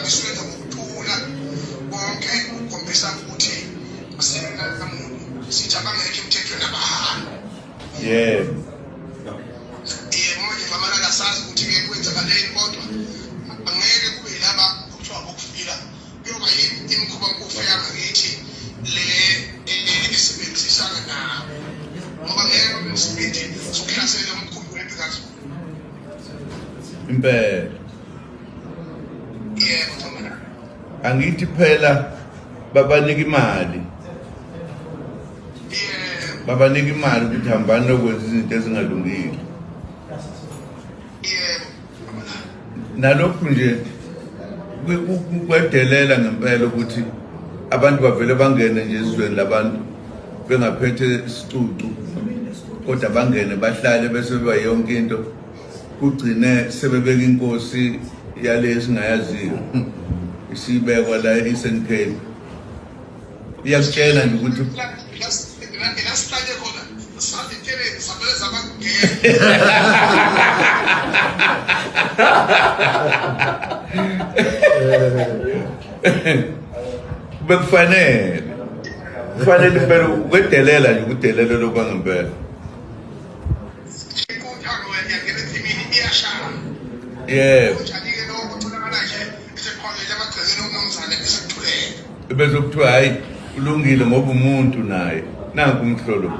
ngabe isuyenza ngokuthula konke ukukhombisa ukuthi sinamuntu sithi abangekho emthethweni abahambi. Yebo. Yebo, manje Nxamalala sazi ukuthi-ke kwenzakaleni, kodwa angeke kube yilaba okuthiwa bokufika, kuyoba imikhuba mkufe yangakithi le esebenzisana nabo, ngoba ngeke babe nesibindi sokuhlasela umkhumbi wempi kaZulu. Impela. Yebo, Nxamalala. Angithi phela babanika imali. Yebo. Babanika imali ukuthi hambani nokwenza izinto ezingalungile. Yebo, Nxamalala. Nalokhu nje kwedelela ngempela ukuthi abantu bavele bangene nje ezweni labantu bengaphethe isicucu, kodwa bangene bahlale bese beba yonke into, kugcine sebebeka inkosi yale esingayaziyo isibekwa la e-Eastern Cape. Iyakutshela nje ukuthi La sihlale khona sathi sabele zabangena. Bekufanele kufanele impela ukwedelela nje, ukudelela lokwangempela. Inkuthango yangena ensimini iyashaya. Yebo. Kunjani-ke lokho kutholakala nje eseqhwakele emagcekeni omnumzane esekuthulele. Bese kuthiwa hayi ulungile ngoba umuntu naye nanku umhlolo.